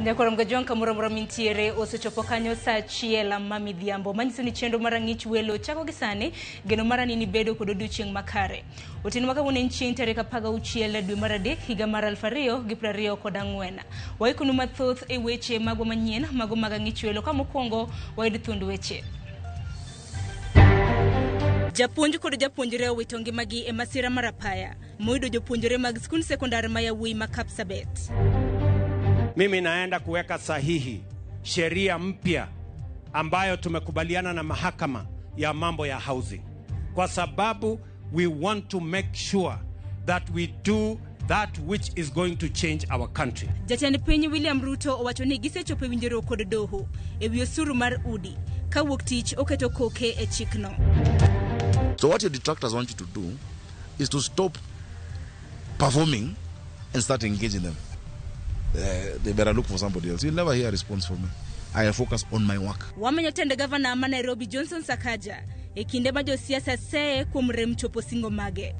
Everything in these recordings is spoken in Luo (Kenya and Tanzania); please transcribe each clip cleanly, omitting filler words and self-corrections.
Nyakorom Gajwang' kamoro amora mintiere osechopo kanyo saa achiel ma midhiambo manyiso ni chenro mar ang'ich welo chako gi sani geno mara ni nibedo kod odiochieng' makare. Otieno ma kawuono en chieng' tarik 16 dwe mar 3 higa mar 2024. Waikonu mathoth e weche magwa manyien mago mag ang'ich welo ka mokwongo wayud thuond weche. Japuonj kod japuonjre owito ngimagi e masira mar apaya moyudo jopuonjre mag skund sekondar ma yawuoyi ma Kapsabet. Mimi naenda kuweka sahihi sheria mpya ambayo tumekubaliana na mahakama ya mambo ya housing, kwa sababu we want to make sure that we do that which is going to change our country. Jatend piny William Ruto owacho ni gisechopo e winjruok kod doho e wi osuru mar udi kawuok tich oketo koke e chikno. So what your detractors want you to do is to stop performing and start engaging them. They better look for somebody else. You'll never hear a response from me. I focus on my work. Wamenyo tend gavana ma Nairobi Johnson Sakaja e kinde ma josiasa seye kuom rem chopo singo mage.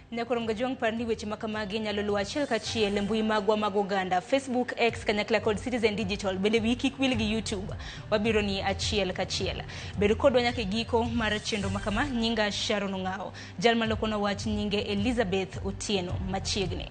Nyakorom Gajwang' par ni weche makamagi nyalo luwo achiel kachiel e mbui magwa mag oganda, Facebook, X kanyakla kod Citizen Digital, bende wiyi kik wil gi YouTube. Wabiro ni achiel kachiel. Bed kodwa nyaka e giko mar chenro makama. Nyinga Sharon Ong'awo, jal malokona wach nyinge Elizabeth Otieno machiegni.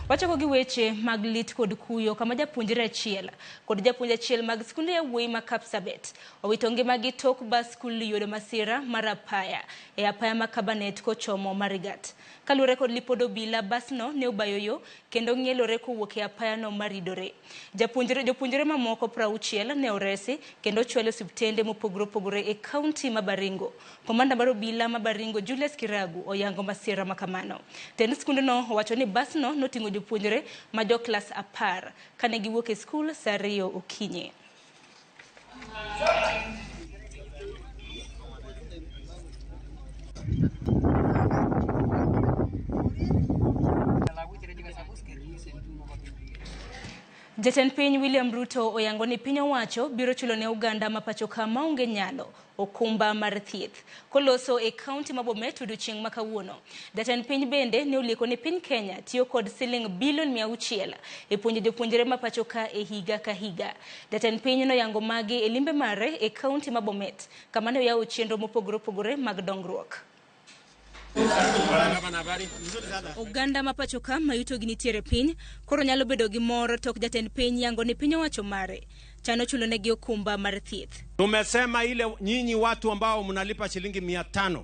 Wachako gi weche mag lit kod kuyo kama japuonjre achiel kod japuonj achiel mag skunde yawuoyi ma Kapsabet owito ngimagi tok bas skul yudo masira mar apaya e apaya ma Kabanet kochomo Marigat. Kaluwore kod lipod obila, basno ne obayo yo kendo ng'ielore kowuok e apayano maridore. Jopuonjre mamoko 60 ne oresi kendo ochwal e osiptende mopogore opogore e kaunti ma Baringo. Komanda mar obila ma Baringo Julius Kiragu oyango masira makamano. Tend skundno owacho ni basno noting'o jopuonjre ma jo klas 10 kane giwuok e skul saa 2 okinyi. Jatend piny William Ruto oyango ni piny owacho biro chulo ne oganda ma pacho ka maonge nyalo okumba mar thieth. Koloso e kaunti ma Bomet odiochieng' ma kawuono. Jatend piny bende ne olieko ni piny Kenya tiyo kod siling bilion 600 e puonjo jopuonjre ma pacho ka e higa ka higa. Jatend piny noyango magi e limbe mare e kaunti ma Bomet kama ne oyawo chenro mopogore opogore mag dongruok. Oganda ma pacho ka ma yutogi nitiere piny koro nyalo bedo gi mor tok jatend piny yango ni piny owacho mare chano chulo negi okumba mar thieth. Tumesema ile nyinyi watu ambao mnalipa shilingi 500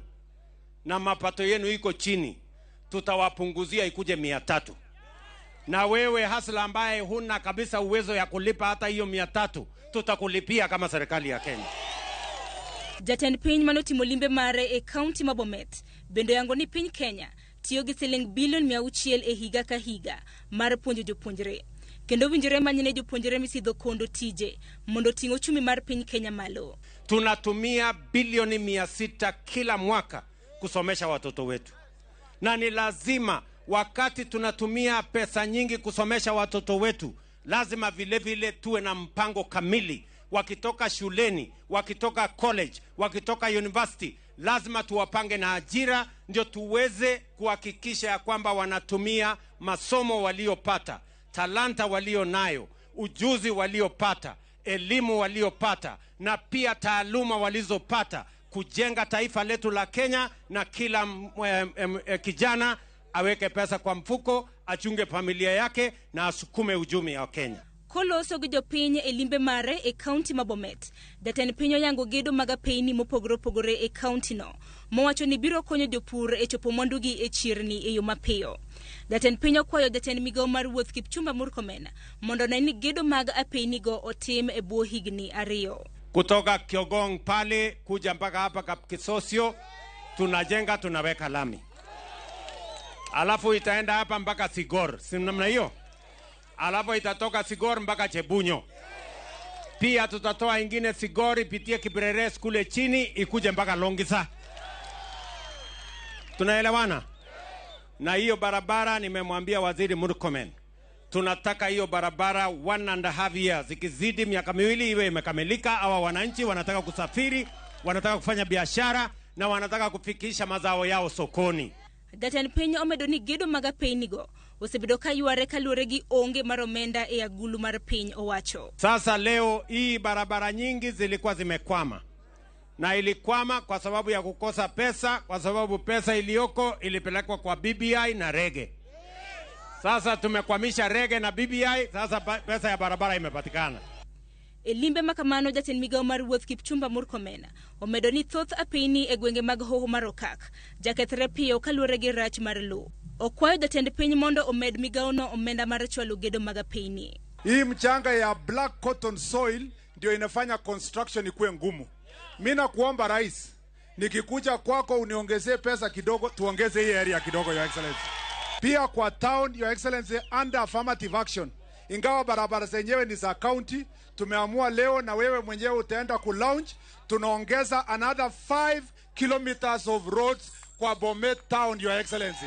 na mapato yenu iko chini, tutawapunguzia ikuje 300. Na wewe hasla ambaye huna kabisa uwezo ya kulipa hata hiyo 300, tutakulipia kama serikali ya Kenya. Jatend piny manotimo limbe mare e kaunti ma Bomet bende oyango ni piny Kenya tiyo gi siling bilion 600 e higa ka higa mar puonjo jopuonjre. Kendo winjore manyine jopuonjre misidho kondo tije mondo oting' ochumi mar piny Kenya malo. Tunatumia bilioni 600 kila mwaka kusomesha watoto wetu, na ni lazima wakati tunatumia pesa nyingi kusomesha watoto wetu, lazima vile vile tuwe na mpango kamili. Wakitoka shuleni, wakitoka college, wakitoka university, lazima tuwapange na ajira, ndio tuweze kuhakikisha ya kwamba wanatumia masomo waliopata, talanta walio nayo, ujuzi waliopata, elimu waliopata, na pia taaluma walizopata kujenga taifa letu la Kenya, na kila kijana aweke pesa kwa mfuko, achunge familia yake na asukume uchumi wa Kenya. Koloso gi jopiny e limbe mare e kaunti ma Bomet, jatend piny oyango gedo mag apeyni mopogore opogore e kaunti no, mowacho ni biro konyo jopur e chopo mwandugi e chirni e yo mapiyo. Jatend piny okwayo jatend migawo mar wuoth Kipchumba Murkomen mondo one ni gedo mag apeyni go otim e bwo higni 2. Kutoka Kiogong pale kuja mpaka hapa Kapkisosio tunajenga, tunaweka lami, alafu itaenda hapa mpaka Sigor, si namna hiyo? Alafu itatoka Sigor mpaka Chebunyo. Pia tutatoa ingine Sigor ipitie Kipreres kule chini ikuje mpaka Longisa. Tunaelewana? Na hiyo barabara nimemwambia Waziri Murkomen, tunataka hiyo barabara 1.5 years, ikizidi miaka miwili iwe imekamilika. Hawa wananchi wanataka kusafiri wanataka kufanya biashara na wanataka kufikisha mazao yao sokoni. Jatend piny omedo ni gedo mag apeynigo osebedo ka yware kaluwore gi onge mar omenda e agulu mar piny owacho. Sasa leo hii barabara nyingi zilikuwa zimekwama, na ilikwama kwa sababu ya kukosa pesa, kwa sababu pesa iliyoko ilipelekwa kwa BBI na rege. Sasa tumekwamisha rege na BBI, sasa pesa ya barabara imepatikana. E limbe ma kamano, jatend migawo mar wuoth Kipchumba Murkomen omedo ni thoth apeyni e gwenge mag Hoho mar Okak jakethre piyo kaluwore gi rach mar lowo. Okwayo jatend piny mondo omed migawono omenda mar chwalo gedo mag apeyni. Hii mchanga ya black cotton soil ndio inafanya construction ikuwe ngumu. Mimi nakuomba Rais, nikikuja kwako uniongezee pesa kidogo, tuongeze hii area kidogo, Your Excellency. Pia kwa town, Your Excellency, under affirmative action, ingawa barabara zenyewe ni za county, tumeamua leo na wewe mwenyewe utaenda ku launch, tunaongeza another 5 kilometers of roads kwa Bomet town, Your Excellency.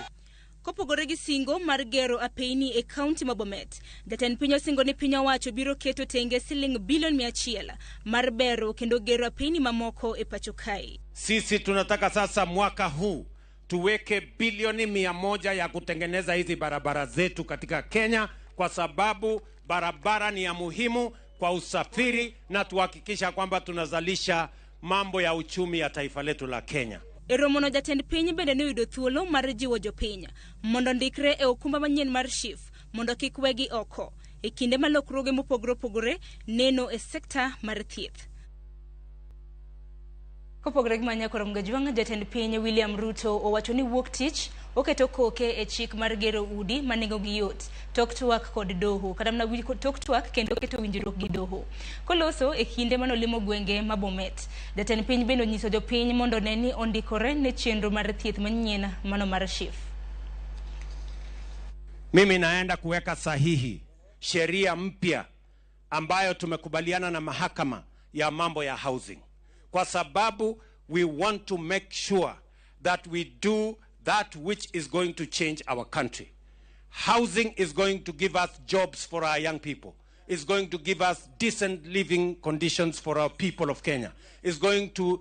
Kopogore gi singo mar gero apeyni e kaunti ma Bomet, jatend piny osingo ni piny owacho biro keto tenge siling bilion 100 mar bero kendo gero apeyni mamoko e pacho kae. Sisi tunataka sasa mwaka huu tuweke bilioni 100 ya kutengeneza hizi barabara zetu katika Kenya, kwa sababu barabara ni ya muhimu kwa usafiri na tuhakikisha kwamba tunazalisha mambo ya uchumi ya taifa letu la Kenya. E romono jatend piny bende noyudo thuolo mar jiwo jopiny mondo ndikre e okumba manyien mar SHIF mondo kik wegi oko e kinde ma lokruoge mopogore opogore neno e sekta mar thieth. Kopogore gi manya koro Mgajwang', jatend piny William Ruto owacho ni wuok tich oketo koke e chik mar gero udi ma nengogi yot tok twak kod doho kata mana tok twak kendo keto winjruok gi doho. Koloso e kinde manolimo gwenge ma Bomet, jatend piny bende onyiso jopiny mondo one ni ondikore ne chenro mar thieth manyien mano mar SHIF. Mimi naenda kuweka sahihi sheria mpya ambayo tumekubaliana na mahakama ya mambo ya housing, kwa sababu we want to make sure that we do that which is going to change our country. Housing is going to give us jobs for our young people. It's going to give us decent living conditions for our people of Kenya. It's going to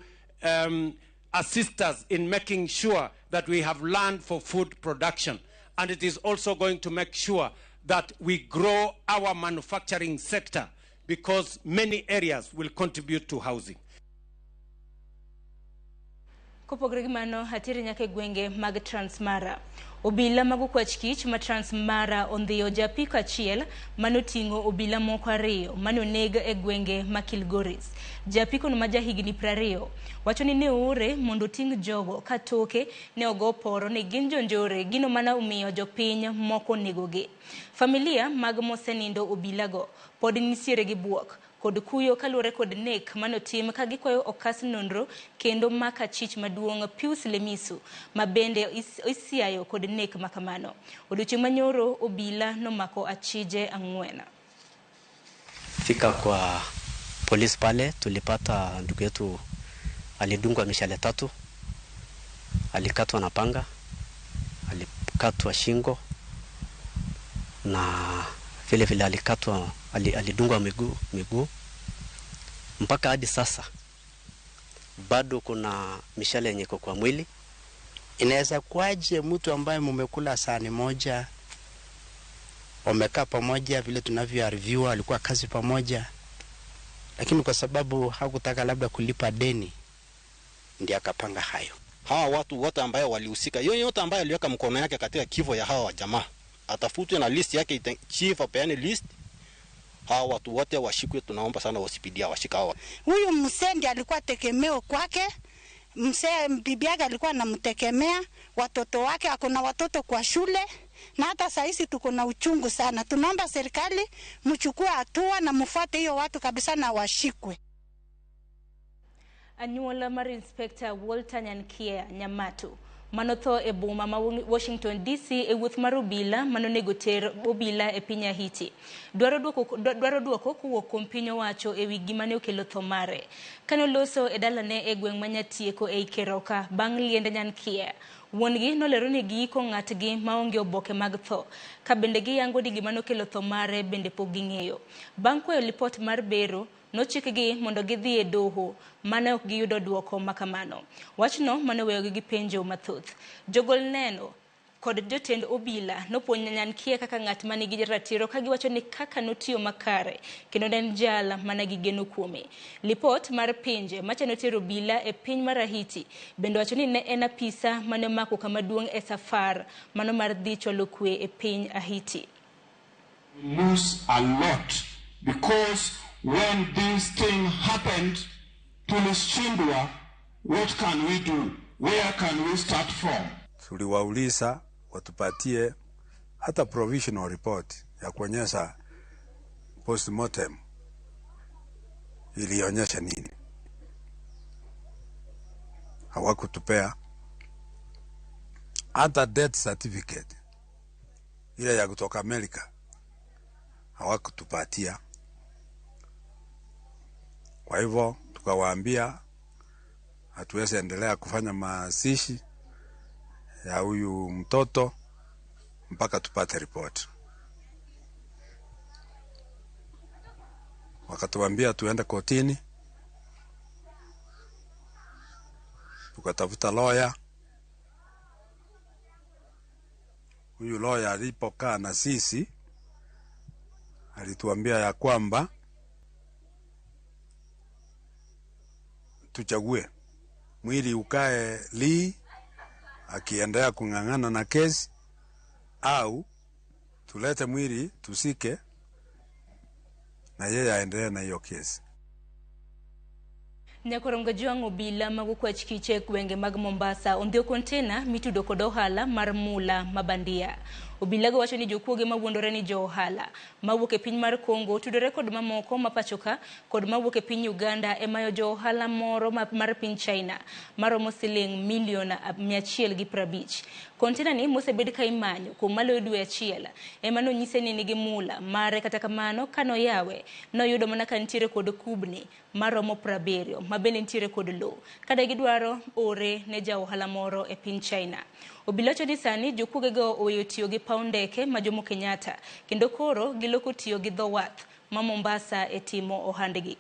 assist us in making sure that we have land for food production. And it is also going to make sure that we grow our manufacturing sector, because many areas will contribute to housing. Kopogore gi mano, ateri nyaka e gwenge mag Transmara. Obila mag okwach kich ma Transmara ondhiyo japiko achiel manoting'o obila moko 2 mane oneg e gwenge ma Kilgoris. Japiko no ma jahigni 20 wacho ni ne oore mondo oting' jogo ka toke ne ogo poro ni gin jonjore, gino mana omiyo jopiny moko onegogi. Familia mag mosenindo obilago pod nitiere gi buok kod kuyo kaluwore kod nek manotim ka gikwayo okas nonro kendo maka chich maduong' Pius Lemisu ma bende isiayo kod nek makamano. Odiochieng' manyoro obila nomako achije 4. Fika kwa polisi pale tulipata ndugu yetu alidungwa mishale 3, alikatwa na panga, alikatwa shingo na vile vile alikatwa, alidungwa miguu. Mpaka hadi sasa bado kuna mishale yenye iko kwa mwili. Inaweza kuwaje mtu ambaye mumekula sahani moja, wamekaa pamoja vile tunavyoarviwa, alikuwa kazi pamoja, lakini kwa sababu hakutaka labda kulipa deni ndiye akapanga hayo. Hawa watu wote ambao walihusika, yoyote ambaye aliweka mkono yake katika kifo ya hawa jamaa atafutwe na list yake, chief apeane list. Hawa watu wote washikwe, tunaomba sana wasipidia washika hawa. Huyu mzee ndiye alikuwa tegemeo kwake. Mzee bibi yake alikuwa anamtegemea, watoto wake, akona watoto kwa shule, na hata saa hizi tuko na uchungu sana. Tunaomba serikali mchukue hatua na mfuate hiyo watu kabisa na washikwe. Anyuola mar Inspector Walter Nyankia Nyamatu manotho e boma ma Washington DC e wuoth mar obila manonego ter obila e piny Haiti. Dwaro duoko kowuok kuom piny owacho ewi gima ne okelo tho mare. Kane oloso e dalane e gweng' ma Nyatieko ei Keroka bang' liende Nyankia, wuon-gi nolero ni giiko ng'atgi maonge oboke mag tho, ka bende giyango ni gima nokelo tho mare bende pok ging'eyo. Bang' kwayo lipot mar bero, Nochikgi mondo gidhi e doho mane ok giyudo duoko makamano. Wachno mane oweyogi gi penjo mathoth. Jogol neno kod jotend obila nopuonjo Nyankia kaka ng'at manigi ratiro ka giwacho ni kaka notiyo makare kendo ne en jal mane gigeno kuome. Lipot mar pinje machano tero obila e piny mar Haiti bende wacho ni ne en apisa mane omako kama duong' e safar mano mar dhi chwalo kwe e piny Haiti. We lose a lot because when this thing happened, tulishindwa. What can we do? Where can we start from? Tuliwauliza watupatie hata provisional report ya kuonyesha postmortem ilionyesha nini. Hawakutupea hata death certificate ile ya kutoka Amerika hawakutupatia. Kwa hivyo tukawaambia hatuwezi endelea kufanya mazishi ya huyu mtoto mpaka tupate report. Wakatuambia tuende kotini, tukatafuta lawyer. Huyu lawyer alipokaa na sisi alituambia ya kwamba tuchague mwili ukae Lee akiendelea kung'ang'ana na kesi, au tulete mwili tusike na yeye aendelee na hiyo kesi. Nyakorongo jwang' obila mag okwach kiche e gwenge mag Mombasa ondhiyo kontena mitudo kod ohala mar mula mabandia. Obilago wacho ni jokuoge mawuondore ni jo ohala mawuok e piny mar Congo tudore kod mamoko ma pachoka kod mawuok e piny Uganda e mayo jo ohala moro mar piny China maromo siling milion 150. Kontena ni mosebed ka imanyo kuom maloyo dwe achiel ema nonyise ni nigi mula mare, kata kamano kanoyawe noyudo mana ka nitiere kod kubni maromo 70 mabende nitiere kod lowo kada gidwaro ore ne ja ohala moro e piny China. Obila wacho ni sani jokuogego oweyo tiyo gi paw ndeke ma Jomo Kenyatta kendo koro giloko tiyo gi dho wath ma Mombasa e timo ohandgi.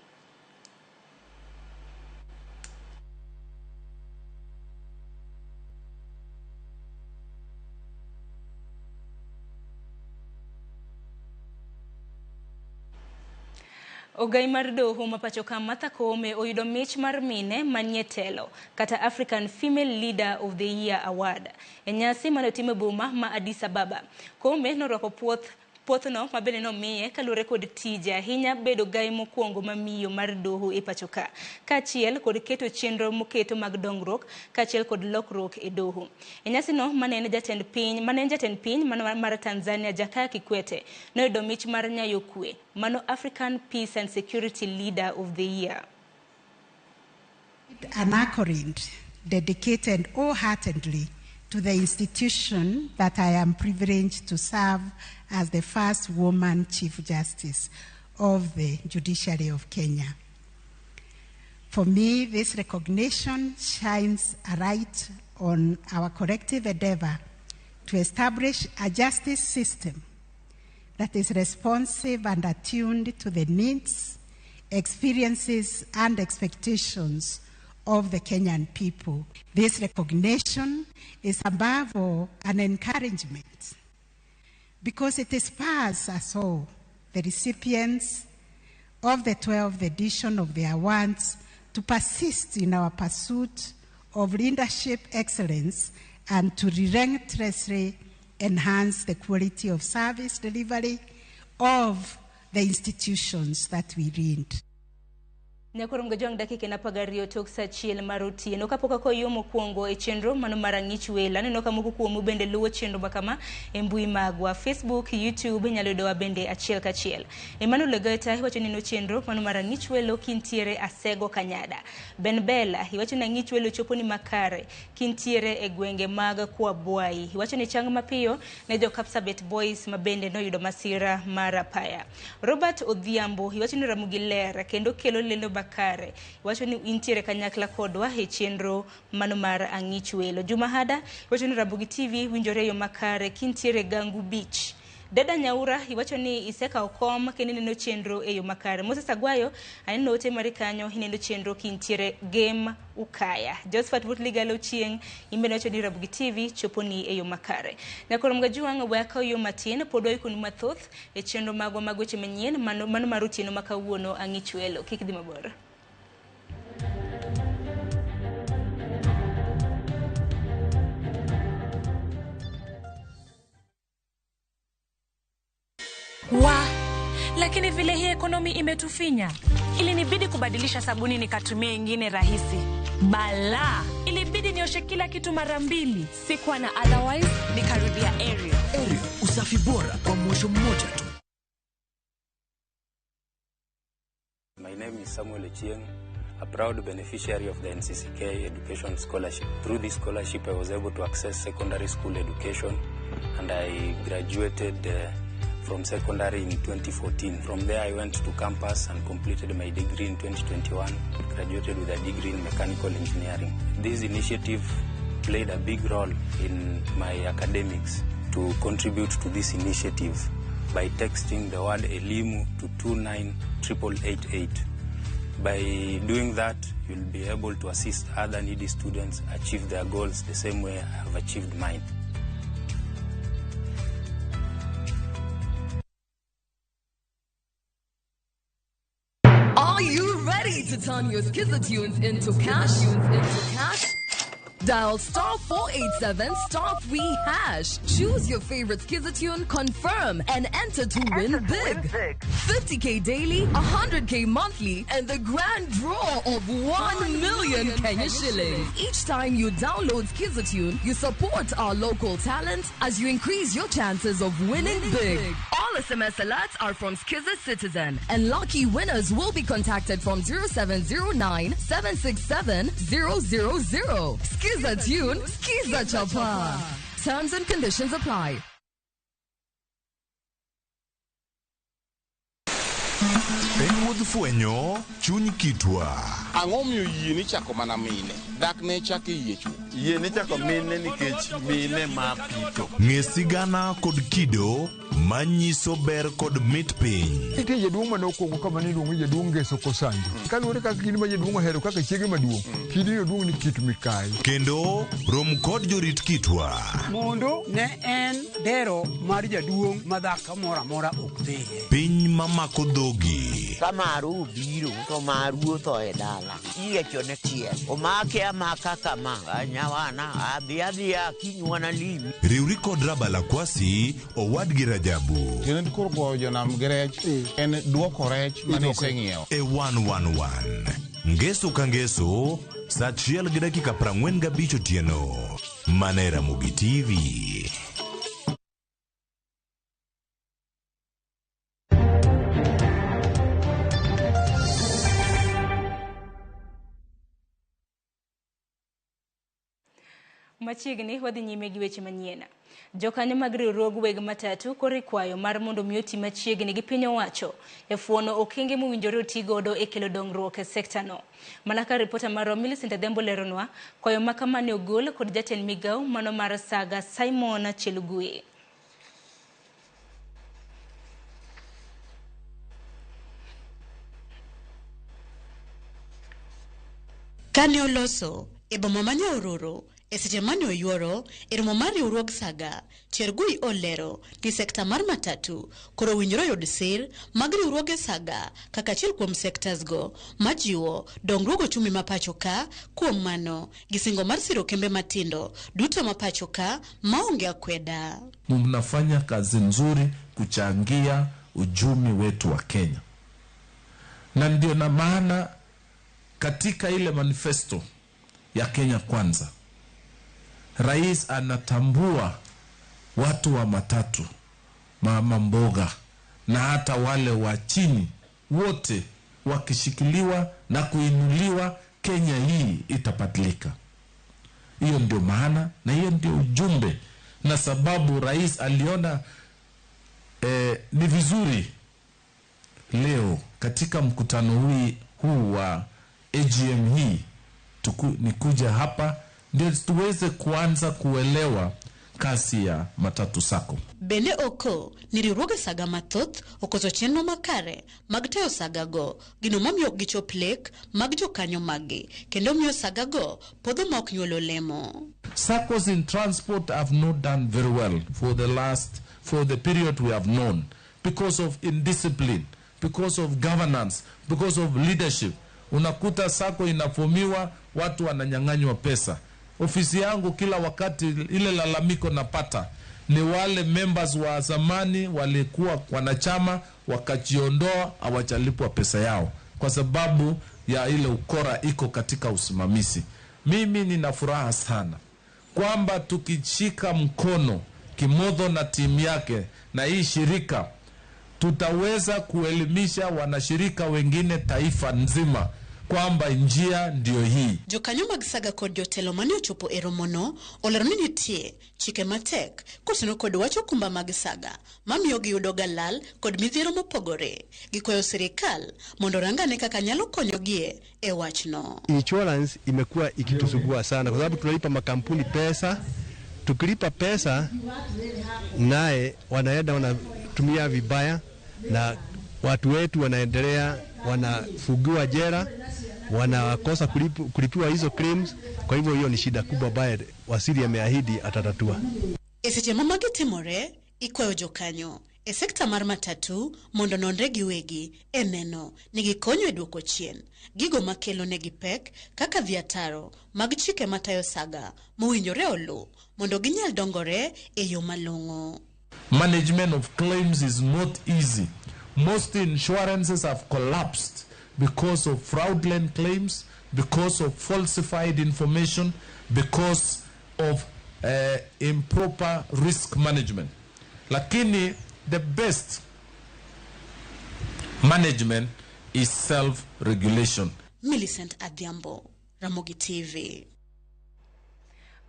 Ogai mar doho ma pacho ka Martha Koome oyudo mich mar mine manie telo kata African Female Leader of the Year Award e nyasi mane otim e boma ma Addis Ababa. Koome norwako puothno mabende nomiye kaluwore kod tije ahinya bedo gai mokwongo mamiyo mar doho e pacho ka, kaachiel kod keto chenro moketo mag dongruok kaachiel kod lokruok e doho. E nyasino mane en jatend piny mar Tanzania Jakaya Kikwete noyudo mich mar nyayo kwe mano African Peace and Security Leader of the Year. An accolade dedicated wholeheartedly to the institution that I am privileged to serve as the first woman Chief Justice of the Judiciary of Kenya. For me, this recognition shines a light on our collective endeavor to establish a justice system that is responsive and attuned to the needs, experiences, and expectations of the Kenyan people. This recognition is above all an encouragement because it spurs us all, the recipients of the 12th edition of the awards, to persist in our pursuit of leadership excellence and to relentlessly enhance the quality of service delivery of the institutions that we lead. Nyakorongo jwang' dakika en 12 tok saa 1 mar otieno kapok akoyo mokwongo e chenro mano mar ang'ich welo. Aneno ka moko kuomu bende luwo chenro makama e mbui magwa Facebook, YouTube, inyalo yudowa bende achiel kachiel. Emmanuel Legaita iwacho ni no chenro mano mar ang'ich welo kintiere Asego Kanyada. Ben Bella iwacho ni ang'ich welo chopo ni makare kintiere e gwenge mag Kwabwai. Iwacho ni chang mapiyo ne jo Kapsabet Boys ma bende noyudo masira mar apaya. Robert Odhiambo iwacho ni Ramogi ler kendo kelo lendo kare. Iwacho ni intiere kanyakla kodwa e chenro mano mar ang'ich welo. Juma Hada iwacho ni Ramogi TV winjore yo makare kintiere Gangu Beach. Dada Nyaura iwacho ni isekawo kom kendo ineno chenro e yo makare. Moses Agwayo aneno ote mari kanyo ineno chenro kintiere Game Ukaya. Josephat Butligalo Chieng imbene wacho ni Ramogi TV choponi e yo makare. Nyakoro Mgajuang' we akaw yo matin pod waikonu mathoth e chenro magwa mag weche manyien mano mar otieno ma kawuono ang'ichwelo. Kik dhi mabor. Wa, lakini vile hii ekonomi imetufinya, ilinibidi kubadilisha sabuni nikatumia ingine rahisi. Bala, ilibidi nioshe kila kitu mara mbili. Sikuwa na otherwise, nikarudia Ariel. Ariel, usafi bora kwa mwosho mmoja tu. My name is Samuel Ochieng, a proud beneficiary of the NCCK Education Scholarship. Through this scholarship, I was able to access secondary school education, and I graduated from secondary in 2014. From there, I went to campus and completed my degree in 2021, graduated with a degree in mechanical engineering. This initiative played a big role in my academics to contribute to this initiative by texting the word ELIMU to 29888. By doing that, you'll be able to assist other needy students achieve their goals the same way I have achieved mine. Are you ready to turn your Skiza tunes into cash? Dial star 487 star 3 hash. Choose your favorite Skiza tune, confirm, and enter to win big. 50K daily, 100K monthly, and the grand draw of 1 million Kenya shillings. Each time you download Skiza tune, you support our local talent as you increase your chances of winning big. All SMS alerts are from Skiza Citizen, and lucky winners will be contacted from 0709 767 000. Skiza tune, Skiza Chapa. Terms and conditions apply. Wuodh fwenyo chuny kitwa. Ang'o miyo yie ni chako mana mine? Dak ne chako yie chuth. Yie ni chako mine nikech mine ma pito. Ng'e sigana kod kido manyiso ber kod mit piny. Nitie jaduong' mane okuongo kama ne iluongo ni jaduong' Ngeso Kosanjo. Kaluwore kaka kidi ma jaduong' ohero kaka chiege maduong', kidino duong' ni Kit Mikayi. Kendo rom kod jorit kitwa. Mondo ne en dero mar jaduong' ma dhako moro amora ok dhiye. Piny mamako dhogi. Ka maru obiro to maru otho e dala. Iyiechone chiel. Omake amaka kama. Nyawana adhi adhiya kinywana limi. Riwri kod Rabala Kwasi owadgi Rajabu. Tiende koro goyo jonam gi rech en duoko rech mane iseng'iewo. E 111. Ngeso ka ngeso, saa 1:45 otieno. Mana e Ramogi TV. Machiegni wadhi nyime gi weche manyien. Jokanyo mag riwruog weg matatu koro ikwayo mar mondo mi oti machiegni gi piny owacho e fuono okenge mowinjore oti godo e kelo dongruok e sekta no. Mana ka ripota marwa Millicent Adhiambo leronwa, kwayo ma kama ne ogol kod jatend migawo mano mar Saga Simon Chelugui. Kane oloso e boma ma Nyahururu e seche mane oyuoro e romo mar riwruog Saga, Chelugui olero ni sekta mar matatu koro owinjore oyud sir mag riwruoge Saga kaka achiel kuom sectors go majiwo dongruog ochumi ma pacho ka. Kuom mano gisingo mar siro kembe matindo duto ma pacho ka maonge akweda. Mnafanya kazi nzuri kuchangia uchumi wetu wa Kenya, na ndio na maana katika ile manifesto ya Kenya Kwanza, Rais anatambua watu wa matatu, mama mboga na hata wale wa chini, wote wakishikiliwa na kuinuliwa, Kenya hii itabadilika. Hiyo ndio maana na hiyo ndio ujumbe, na sababu Rais aliona ni vizuri leo katika mkutano huu wa AGM hii nikuja hapa ndio tuweze kuanza kuelewa kazi ya matatu sacco. Bende oko ni riwruoge saga mathoth okoso chenro makare mag tayo sagago, gino mamiyo ok gichop lek mag jokanyo maggi kendo miyo sagago podho ma ok nyuol olemo. SACCOs in transport have not done very well for the period we have known, because of indiscipline, because of governance, because of leadership. Unakuta SACCO inafomiwa, watu wananyang'anywa pesa. Ofisi yangu kila wakati ile lalamiko napata ni wale members wa zamani walikuwa wanachama wakajiondoa, hawajalipwa pesa yao kwa sababu ya ile ukora iko katika usimamizi. Mimi nina furaha sana kwamba tukishika mkono Kimotho na timu yake na hii shirika, tutaweza kuelimisha wanashirika wengine taifa nzima kwamba njia ndio hii. Jokanyo mag saga kod jotelo mane ochopo e romono olero ni nitie chike matek kotenore kod wach okumba mag saga mamiyo giyudo ga lal kod midhiero mopogore. Gikwayo sirikal mondo orangane kaka nyalo konyogie e wachno. Insurance imekuwa ikitusumbua sana kwa sababu tunalipa makampuni pesa. Tukilipa pesa naye wanaenda wanatumia vibaya, na watu wetu wanaendelea wanafungiwa jela, wanakosa kulipiwa hizo claims. Kwa hivyo hiyo ni shida kubwa ambayo waziri ameahidi atatatua. E seche ma magi timore, ikwayo jokanyo e sekta mar matatu mondo nonre giwegi e neno ni gikonyo e duoko chien gigo makelo negi pek kaka dhi ataro mag chike matayo saga mowinjore olu mondo ginyal dongore e yo malong'o. Management of claims is not easy. Most insurances have collapsed because of fraudulent claims, because of falsified information, because of improper risk management. Lakini the best management is self-regulation. Millicent Adhiambo, Ramogi TV.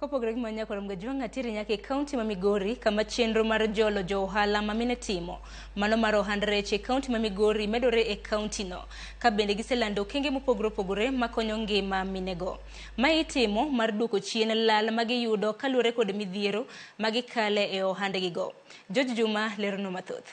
Kopogore gi mano, Nyakwar Jwang' Atiri nyaka e kaunti ma Migori kama chenro mar jolo jo ohala ma mine timo mano mar ohand rech e kaunti ma Migori medore e kaunti no, ka bende giselando okenge mopogore opogore makonyo ngima minego. Ma itimo mar duoko chien lal magiyudo kaluwore kod midhiero magikale e ohandgigo. George Juma lerono mathoth.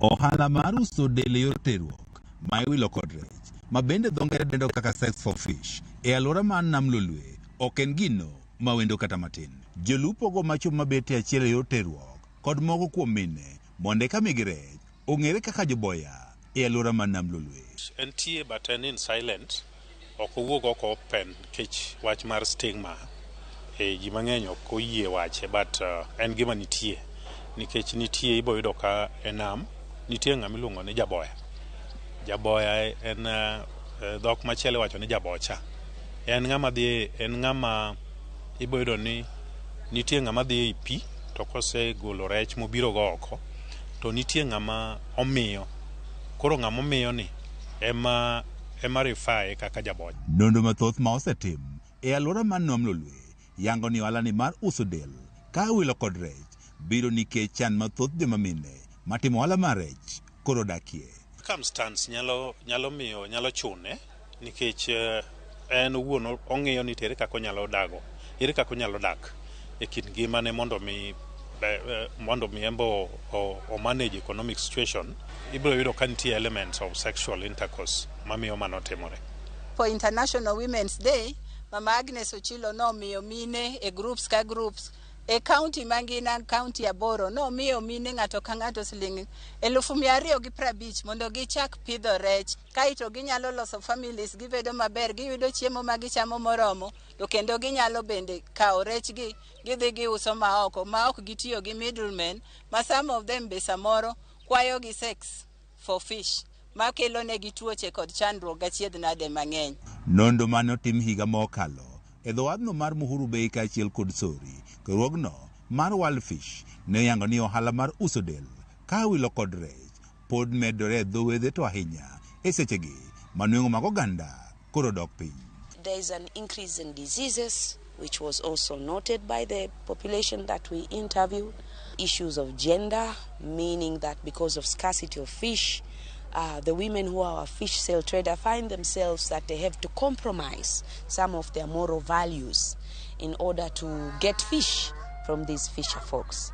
Ohala mar uso del e yor terruok ma iwilo kod rech ma bende dho ngere dendo kaka sex for fish e alwora mar Nam Lolwe ok en gino mawendo kata matin. Jolupo go macho mabet e achiel e yor terruok kod moko kuom mine mondo eka migi rech ong'ere kaka joboya e alwora mar Nam Lolwe. Entie but en in silent, ok owuog oko open nikech wach mar stigma. Ji mang'eny ok oyie wache but en gima nitie nikech nitie ibo yudo ka e nam nitie ng'ama iluongo ni jaboya. Jaboya en dhok machielo iwacho ni jabocha. En ng'ama dhi, en ng'ama ibo yudo ni nitie ng'ama dhi e pi to kosegolo rech mobiro go oko to nitie ng'ama omiyo. Koro ng'ama omiyo ni ema refae kaka jabocha. Nonro mathoth ma osetim e alwora mar Nam Lolwe yango ni ohala ni mar uso del ka iwilo kod rech biro nikech chan mathoth joma mine matimo ohala mar rech koro dakie. Circumstance nyalo miyo nyalo chune nikech en owuon ong'iyo ni tere kaka onyalo dago, ere kaka onyalo dak e kind ngimane mondo mi embo o manage economic situation. Ibiro yudo ka nitie elements of sexual intercourse mamiyo mano timore. For International Women's Day, Mama Agnes Ochilo nomiyo mine e groups ka groups e county mangina, county aboro, nomiyo mine ng'ato ka ng'ato siling 250,000 mondo gichak pidho rech. Kaeto ginyalo loso families, gibedo maber, giyudo chiemo ma gichamo moromo, to kendo ginyalo bende kawo rechgi gidhi giuso maoko ma ok gitiyo gi middlemen, ma some of them be samoro kwayo gi sex for fish makelo negi tuoche kod chandruok gachiedh nade mang'eny. Nonro mane otim higa mokalo e dho wadhno mar Muhuru Bay kaachiel kod Sori, riwruogno mar World Fish ne oyango ni ohala mar uso del ka wilo kod rech pod medore e dho wedhe to ahinya e sechegi ma nweng'o mag oganda koro dok piny. There is an increase in diseases, which was also noted by the population that we interviewed. Issues of gender, meaning that because of scarcity of fish, The women who are fish sale trader find themselves that they have to compromise some of their moral values in order to get fish from these fisher folks,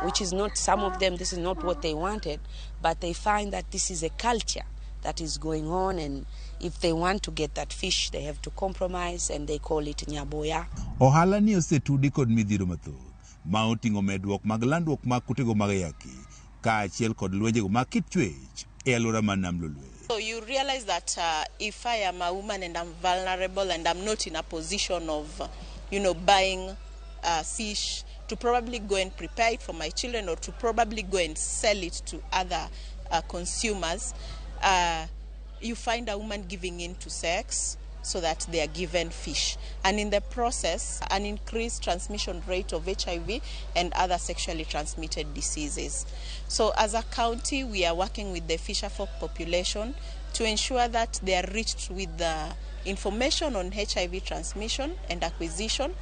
which is not, some of them, this is not what they wanted, but they find that this is a culture that is going on, and if they want to get that fish, they have to compromise, and they call it nyaboya. Ohala ni osetudi kod midhiero mathoth ma oting'o medruok mag landruok mag kutego mag ayaki kaachiel kod lwenjego mag kit chwech e alwora mar Nam Lolwe. So you realize that if I am a woman and I'm vulnerable and I'm not in a position of, buying fish to probably go and prepare it for my children or to probably go and sell it to other consumers, you find a woman giving in to sex so that they are given fish. And in the process, an increased transmission rate of HIV and other sexually transmitted diseases. So as a county, we are working with the fisherfolk population to ensure that they are reached with the information on HIV transmission and acquisition,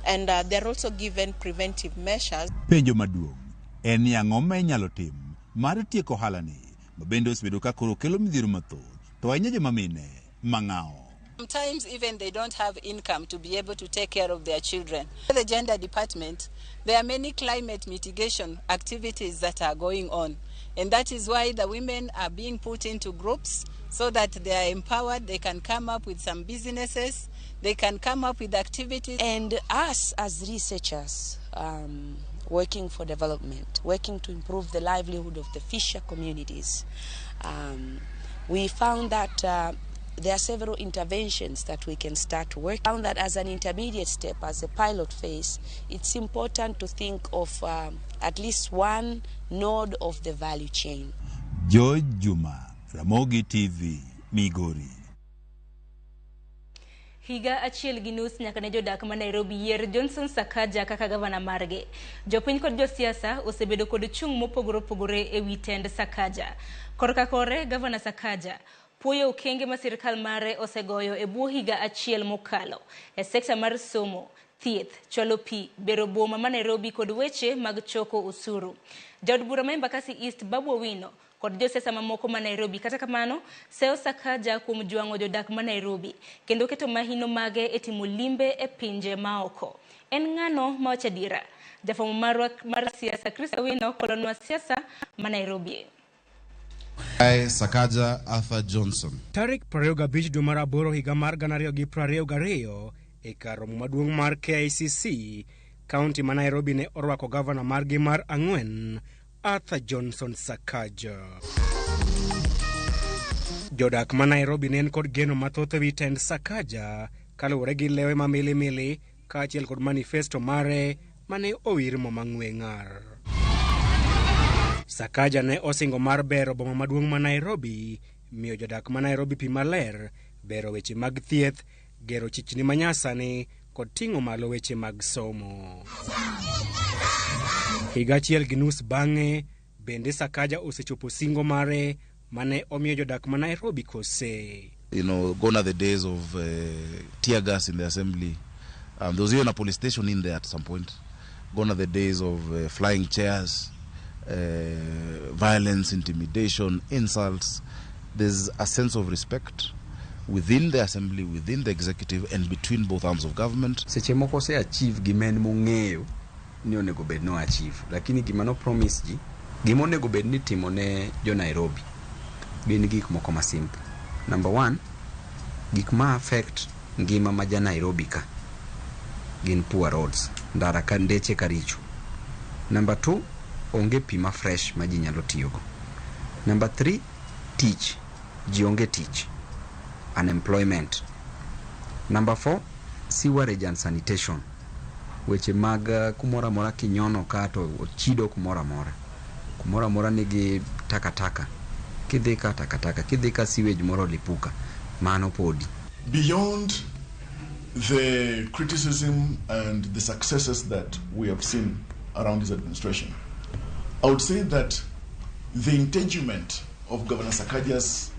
and they're also given preventive measures. Penjo maduong' en ni ang'o ma inyalo tim mar tieko ohala ni ma bende osebedo ka koro kelo midhiero mathoth to ahinya joma mine mang'awo. Sometimes even they don't have income to be able to take care of their children. The gender department, there are many climate mitigation activities that are going on. And that is why the women are being put into groups so that they are empowered, they can come up with some businesses, they can come up with activities. And us as researchers, working for development, working to improve the livelihood of the fisher communities, we found that there are several interventions that we can start working. We found that as an intermediate step, as a pilot phase, it's important to think of at least one node of the value chain. George Juma, Ramogi TV, Migori. Higa achiel gi nus nyaka ne jodak ma Nairobi yier Johnson Sakaja kaka gavana margi. Jopiny kod josiasa osebedo kod chung' mopogore opogore e wi tend Sakaja. Korka kore, gavana Sakaja puoyo okenge ma sirkal mare osegoyo e bwo higa achiel mokalo e sekta mar somo, thieth, chwalo pi, bero boma ma Nairobi kod weche mag choko osuru. Jaod bura ma Embakasi East Babu Owino kod josiasa mamoko ma Nairobi kata kamano seyo Sakaja kuom jwang'o jodak ma Nairobi kendo keto mahino mage e timo limbe e pinje maoko. En ng'ano ma wacho adiera? Jafwambo marwa mar siasa Chris Owino kolonwa siasa ma Nairobi. I, Sakaja Arthur Johnson. Tarik 25 dwe mar aboro higa mar 2022 e kar romo maduong' mar KICC, kaunti ma Nairobi ne orwako gavana margi mar ang'wen, Arthur Johnson Sakaja. Jodak ma Nairobi ne en kod geno mathoth ewi tend Sakaja kaluwore gi lewe ma milimili kaachiel kod manifesto mare mane owir mo mang'we ng'ar. Sakaja ne osingo mar bero boma maduong' ma Nairobi, miyo jodak ma Nairobi pi maler, bero weche mag thieth, gero chichni manyasani kod ting'o malo weche mag somo. Higa achiel gi nus bang'e, bende Sakaja osechopo singo mare mane omiyo jodak ma Nairobi kose. Gone are the days of tear gas in the assembly. There was even a police station in there at some point. Gone are the days of flying chairs, violence, intimidation, insults. There's a sense of respect within the assembly, within the executive, and between both arms of government. Seche moko ose achieve gima en mong'eyo ni onego bed no achieve, lakini gima no promise ji, gima onego bed ni timo ne jo Nairobi gin gik moko ma simple. Number one, gik ma affect ngima ma ja Nairobi ka gin poor roads, ndara ka ndeche ka richo. Number two, onge pi ma fresh ma ji nyalo tiyogo. Number three, tich, ji onge tich, unemployment. Number four, sewerage and sanitation. Weche mag kumoro amora kinyono ka to ochido kumoro amora. Kumoro amora nigi takataka. Kidhi ka takataka, kidhi ka sewage moro lipuka. Mano podi. Beyond the criticism and the successes that we have seen around his administration, I would say that the integument of Governor Sakaja's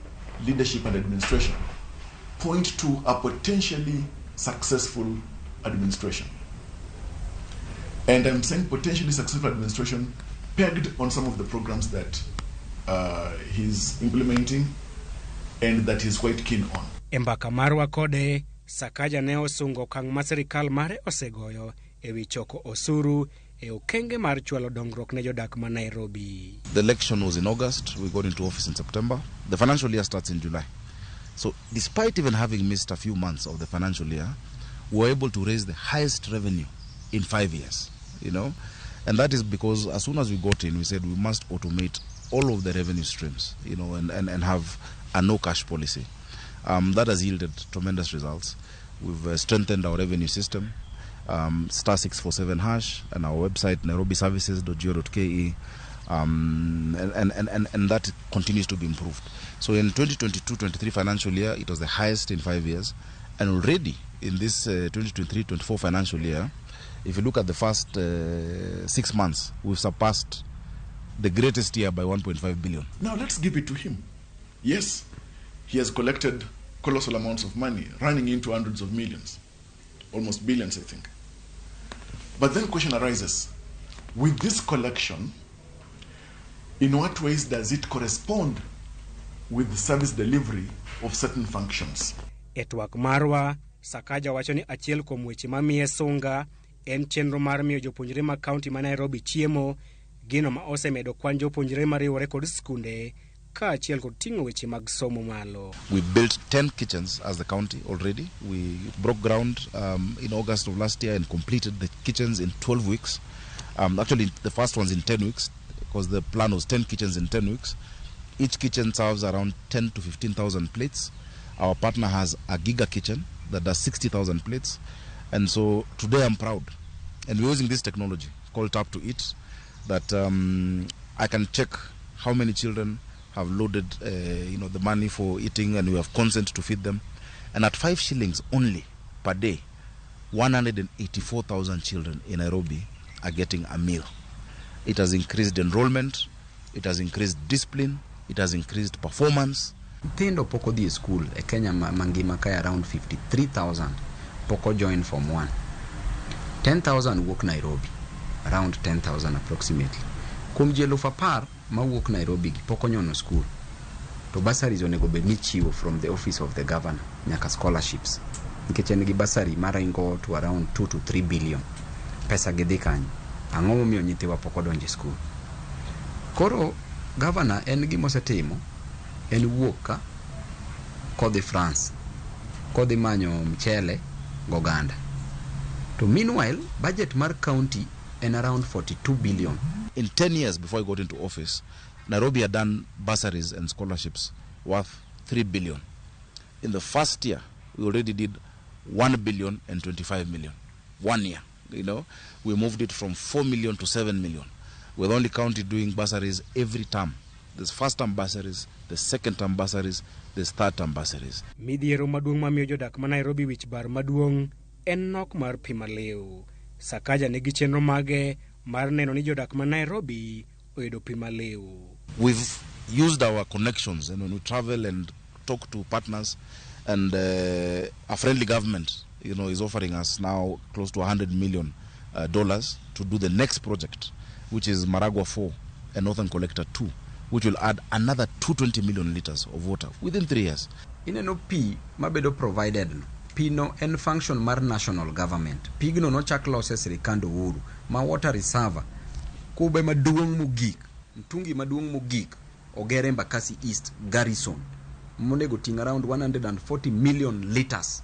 leadership and administration point to a potentially successful administration. And I'm saying potentially successful administration pegged on some of the programs that he's implementing and that he's quite keen on. E mbaka marwa kode, Sakaja ne osungo okang' ma sirikal mare osegoyo e wi choko osuru e okenge mar chwalo dongruok ne jodak ma Nairobi. The election was in August. We got into office in September. The financial year starts in July. So despite even having missed a few months of the financial year, we were able to raise the highest revenue in 5 years, you know. And that is because as soon as we got in, we said we must automate all of the revenue streams, you know, and have a no-cash policy. That has yielded tremendous results. We've strengthened our revenue system, *647# and our website, nairobiservices.go.ke, and that continues to be improved. So in 2022-23 financial year, it was the highest in 5 years. And already in this 2023-24 financial year, if you look at the first 6 months, we've surpassed the greatest year by 1.5 billion. Now let's give it to him. Yes, he has collected colossal amounts of money, running into hundreds of millions, almost billions, I think. But then question arises, with this collection, in what ways does it correspond with the service delivery of certain functions? E twak marwa, Sakaja wacho ni achiel kuom weche mamiye sunga en chenro mar miyo jopuonjre ma kaunti ma Nairobi chiemo, gino ma osemedo kwan jopuonjre mariwore kod skunde kaachiel kod ting'o weche mag somo malo. We built 10 kitchens as the county already. We broke ground in August of last year and completed the kitchens in 12 weeks. Actually, the first one's in 10 weeks because the plan was 10 kitchens in 10 weeks. Each kitchen serves around 10 to 15,000 plates. Our partner has a giga kitchen that does 60,000 plates. And so today I'm proud. And we're using this technology called Tap to Eat that I can check how many children have loaded the money for eating, and we have consent to feed them. And at 5 shillings only per day, 184,000 children in Nairobi are getting a meal. It has increased enrollment, it has increased discipline, it has increased performance. Nyithindo pok odhi e school e Kenya mangima kae around 53,000 pok ojoin form 1. 10,000 wuok Nairobi, around 10,000 approximately. Kuom ji 10,000 mawuok Nairobi gi pok onyono school. To bursaries onego bed ni chiwo from the office of the governor nyaka scholarships. Nikech en gi bursary maringo to around 2 to 3 billion. Pesa gi dhi kanyo. Ang'o momiyo nyithiwa pok odonjo e school? Koro governor en gima osetimo en wuok ka kodhi France, kodhi manyo mchele goganda. To meanwhile, budget mar county en around 42 billion. In 10 years before I got into office, Nairobi had done bursaries and scholarships worth 3 billion. In the first year, we already did 1 billion and 25 million. 1 year, you know. We moved it from 4 million to 7 million. We're the only county doing bursaries every term. There's first term bursaries, the second term bursaries, there's third term bursaries. Midhiero maduong' mamiyo jodak ma Nairobi wich bar maduong' en nok mar pi maliw. Sakaja nigi chenro mage mar neno ni jodak ma Nairobi oyudo pi maliw. We've used our connections, and when we travel and talk to partners, and a friendly government, you know, is offering us now close to $100 million to do the next project, which is Maragua 4 and Northern Collector 2, which will add another 220 million liters of water within 3 years. Ineno pi mabedo provided no. Pi no en function mar national government. Pigno nochak lose sirikand Uhuru ma water reserve kube maduong' mogik, mtungi maduong' mogik ogere Embakasi East Garrison monego ting' around 140 million liters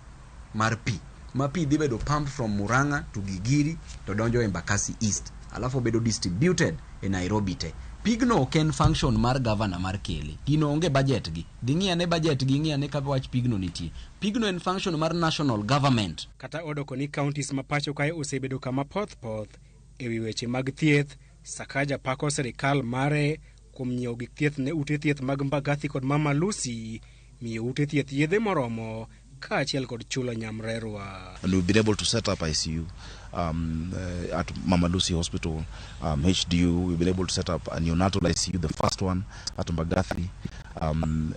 mar pi. Ma pi dhi bedo pumped from Murang'a to Gigiri to donjo Embakasi East, alafu bedo distributed e Nairobi te. Pigno ok en function mar governor mar kele. Gino onge budget gi. Dhi ng'i ane budget gi, ng'i ane kaka wach pigno nitie. Pigno en function mar national government. Kata odoko ni counties ma pacho kae osebedo kama poth poth e wi weche mag thieth, Sakaja pako sirikal mare kuom nyiewo gik thieth ne ute thieth mag Mbagathi kod Mama Lucy, miyo ute thieth yedhe moromo kaachiel kod chulo nyamrerwa. And we've been able to set up ICU at Mama Lucy Hospital, HDU. We've been able to set up a neonatal ICU, the first one at Mbagathi.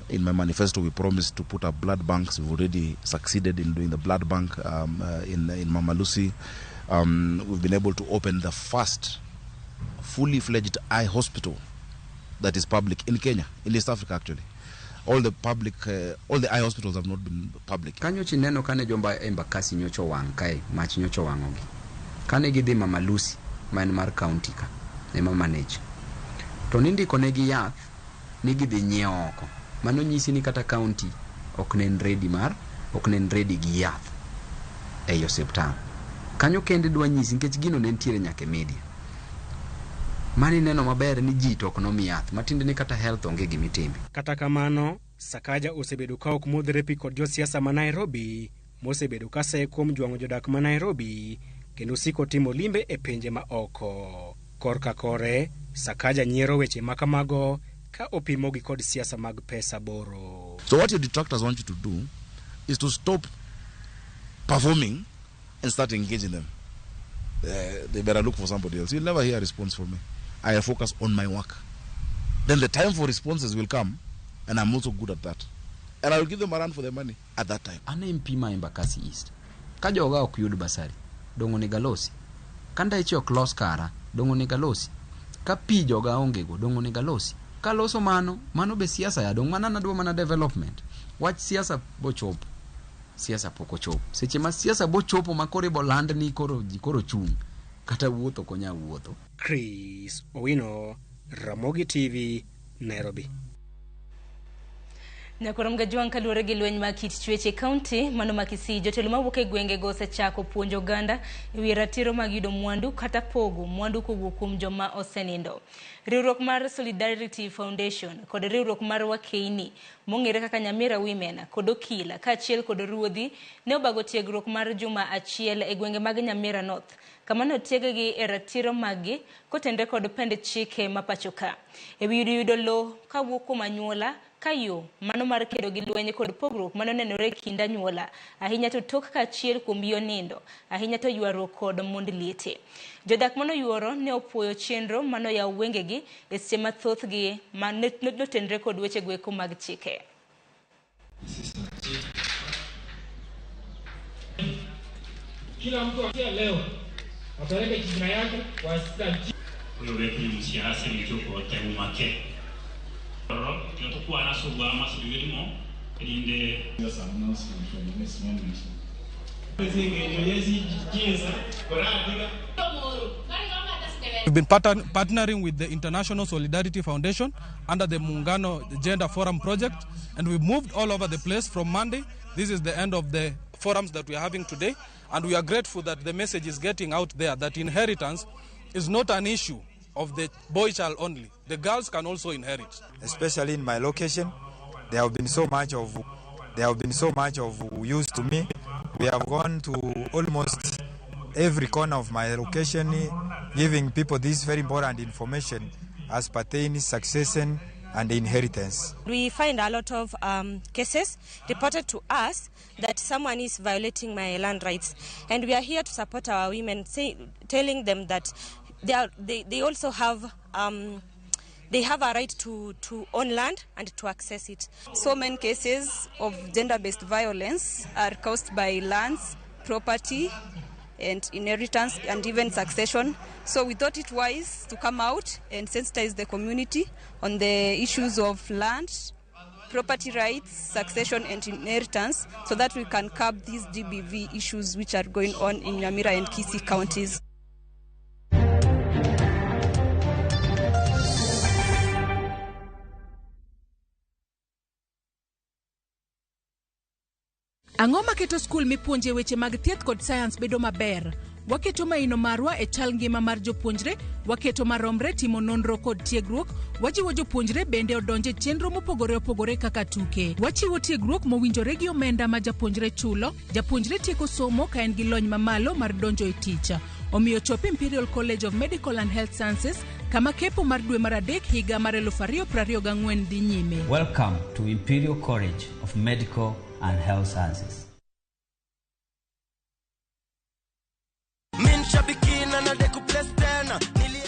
In my manifesto, we promised to put up blood banks. We've already succeeded in doing the blood bank in Mama Lucy. We've been able to open the first fully fledged eye hospital, that is public in Kenya, in East Africa actually. All the public, all the eye hospitals have not been public. Kanyo chineno kane jomba Embakasi nyocho wang' kae, mach nyocho wang'ogi. Kane gidhi Mama Lucy, ma en mar county ka, ema manage. To nindiko negi yath, ni gidhi nyiewo oko. Mano nyisi ni kata county ok ne en ready mar, ok ne en ready gi yath ei osiptal. Kanyo kende dwa nyisi nikech gino ne nitiere nyaka e media. Mani neno maber ni ji to ok nomi yath, matiende ni kata health onge gimitime. Kata kamano, Sakaja osebedo ka ok modhre pi kod josiasa ma Nairobi, mosebedo ka seye kuom jwang'o jodak ma Nairobi, kendo siko timo limbe e pinje ma oko. Korka kore, Sakaja nyiero weche ma kamago ka opimogi kod siasa mag pesa boro. So what your detractors want you to do is to stop performing and start engaging them. They better look for somebody else. You'll never hear a response from me. I focus on my work. Then the time for responses will come, and I'm also good at that. And I will give them a run for their money at that time. An MP ma Embakasi East. Ka joga ok yud basari, dong' onego alosi. Ka ndache ok los kara, dong' onego alosi. Ka pi joga onge go, dong' onego alosi. Kaloso mano, mano be siasa ya, dong' mana nadwa mana development. Wach siasa bochopo. Siasa pok ochopo. Seche ma siasa bochopo ma koro iboland ni koro ji koro chung', kata wuotho ok onyal wuotho. Chris Owino, Ramogi TV, Nairobi. Nyakorom Gajwang' kaluwore gi lweny mag kit chwech e kaunti mano ma Kisii, jotelo mawuok e gwengego osechako puonjo oganda e wi ratiro mag yudo mwandu kata pogo mwandu kowuok kuom joma osenindo. Riwruok mar Solidarity Foundation kod riwruok mar Wakeini mong'ere kaka Nyamira Women kod Okila kaachiel kod ruodhi ne obago tiegruok mar juma achiel e gwenge mag Nyamira North, kama ne otieggi e ratiro maggi kotenore kod pend chike ma pacho ka. E wi yudo lowo kawuok kuom anyuola ka yo mano mar kedo gi lweny kod pogruok mano nenore e kind anyuola, ahinya to tok ka achiel kuom gi onindo, ahinya to ywaruok kod mond liete. Jodak manoyuoro ne opuoyo chenro manoyawo wengegi e seche ma thothgi ma notenre kod wechego eko mag chike. Kila mtu akia leo ataweka jina yake kwa assistant. We've been partnering with the International Solidarity Foundation under the Muungano Gender Forum project, and we've moved all over the place from Monday. This is the end of the forums that we are having today, and we are grateful that the message is getting out there that inheritance is not an issue of the boy child only. The girls can also inherit. Especially in my location, there have been so much of use to me. We have gone to almost every corner of my location, giving people this very important information as pertains succession and inheritance. We find a lot of cases reported to us that someone is violating my land rights, and we are here to support our women, telling them that they also have they have a right to own land and to access it. So many cases of gender-based violence are caused by lands, property, and inheritance, and even succession. So we thought it wise to come out and sensitize the community on the issues of land, property rights, succession, and inheritance, so that we can curb these GBV issues which are going on in Nyamira and Kisii counties. Ang'o maketo skul mipuonje weche mag thieth kod science bedo maber? Waketo maino marwa e chal ngima mar jopuonjre, waketo maromre timo nonro kod tiegruok, wajiwo jopuonjre bende odonje chenro mopogore opogore kaka tuke. Wachiwo tiegruok mowinjore gi omenda ma japuonjre chulo, japuonjre tieko somo ka en gi lony mamalo mar donjo e tich. Omiyo chop Imperial College of Medical and Health Sciences kama kepo mar dwe mar 3 higa mar 2024 dhi nyime. Welcome to Imperial College of Medical and Health Sciences.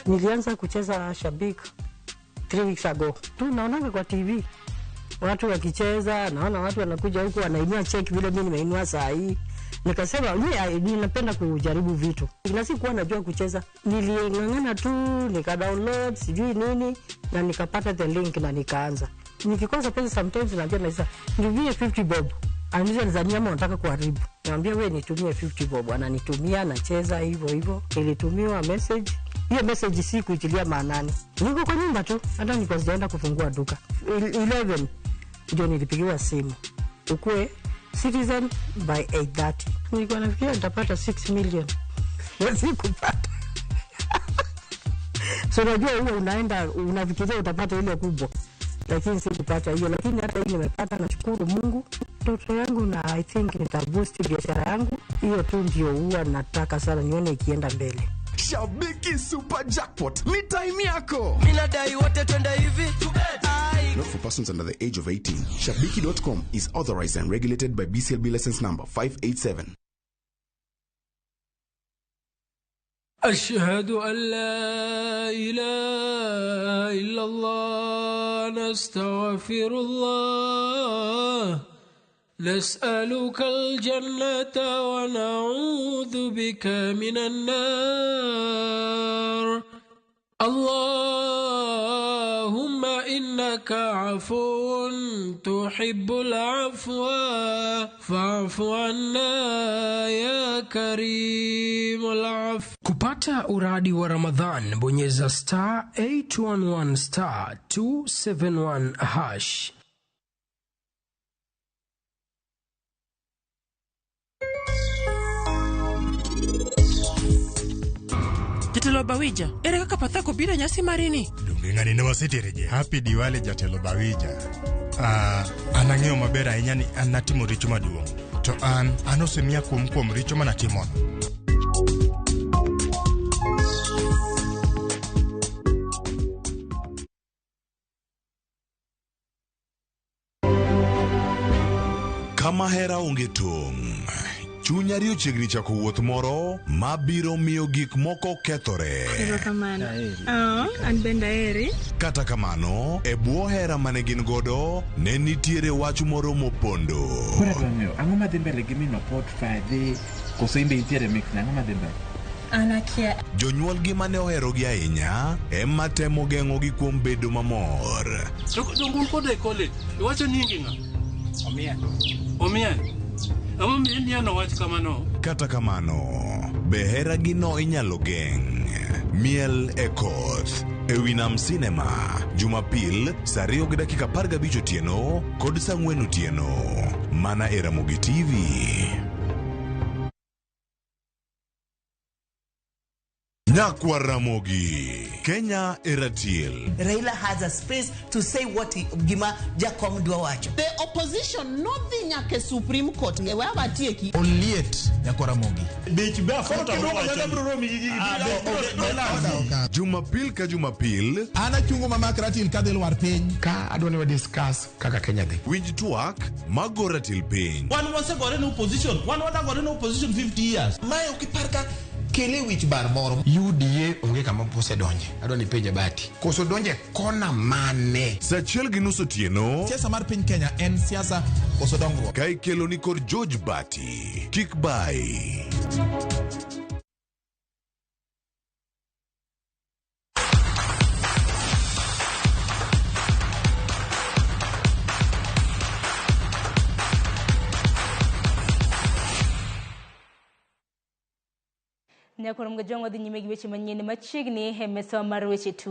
Nilianza kucheza shabik 3 weeks ago. Tu naonanga kwa TV watu wakicheza, naona watu wanakuja huku wanainua check vile mimi nimeinua saa hii. Nikasema mimi ninapenda kujaribu vitu. Na sikuwa najua kucheza. Niling'ang'ana tu, nika download sijui nini na nikapata the link na nikaanza. Nikikosa pesa sometimes naambia Maisa, nitumie 50 bob. Ananiuliza nizania ama unataka kuharibu. Niambia wewe nitumie 50 bob. Ananitumia, nacheza hivyo hivyo. Nilitumiwa message. Hiyo message si kuitilia maanani. Niko kwa nyumba tu, hata nilikuwa sijaenda kufungua duka. 11 ndio nilipigiwa simu. Ukue Citizen by 8:30. Nilikuwa nafikiria nitapata 6 million. Sikupata. So unajua huwa unaenda unafikiria utapata ile kubwa. Lakini sikupata hiyo, lakini hata hii nimepata, nashukuru Mungu. Ndoto yangu na I think nitaboost biashara yangu. Hiyo tu ndio huwa nataka sana nione ikienda mbele. Shabiki Super Jackpot ni time yako. Minadai wote twende hivi. Not for persons under the age of 18. Shabiki.com is authorized and regulated by BCLB license number 587. أشهد أن لا إله إلا الله نستغفر الله نسألك الجنة ونعوذ بك من النار اللهم إنك عفو تحب العفو فاعف عنا يا كريم العفو. Kupata uradi wa Ramadhan, bonyeza star 811 star 271 hash. Jatelo Bawija, ere kaka Pathako biro nyasi marini? Donge ng'ani ne wasetere Happy Diwali Jatelo Bawija. An ang'eyo maber ahinya ni an natimo richo maduong'. To an osemiya kuom richo manatimono. Kama hera onge tong', chuny ariyo chiegni chako wuoth moro mabiro miyo gik moko kethore. Erokamano. An bende aheri. Kata kamano, e bwo hera mane gin godo, ne nitiere wach moro mopondo. Koro adwa ng'eyo, ang'o madhi mbele gi min Opot Fadhi, koso in be intiere mix ne, ang'o madhi mbele? An akia. Jonyuolgi mane oherogi ahinya ema temo geng'ogi kuom bedo mamor. To un koda e college, iwacho nyingi ng'a? Omien. Omien. Ang'o miano wach kamano? Kata kamano, be heragino inyalo geng'? Miel e koth e wi Nam Cinema, Jumapil saa 2:15 otieno kod saa 4 otieno, mana e Ramogi TV. Nyakwa Ramogi, Kenya e ratil. Raila has a space to say what gima Jakom dwa wacho. The opposition nodhi nyaka Supreme Court. We watieki. Oliet Nyakwa Ramogi. Jumapil ka Jumapil, an achungo mamak ratil kadhi lwar piny. Ka adwa ni wa discuss kaka Kenya dhi. Winj twak mago ratil piny. Wan wasegore ne opposition. Wan wadagore ne opposition 50 years. Mae ok ipar ka kele wich bar moro. UDA onge kama osedonje. Adwa ni penje Bati. Koso donje kona mane? Saa 1:30 otieno. Siasa mar piny Kenya en siasa koso dongruok. Ka ikelo ni kod George Bati. Kik bai. Nyakoro mgajong wadhi nyime gi weche manyien machiegni e mesa mar weche tuke.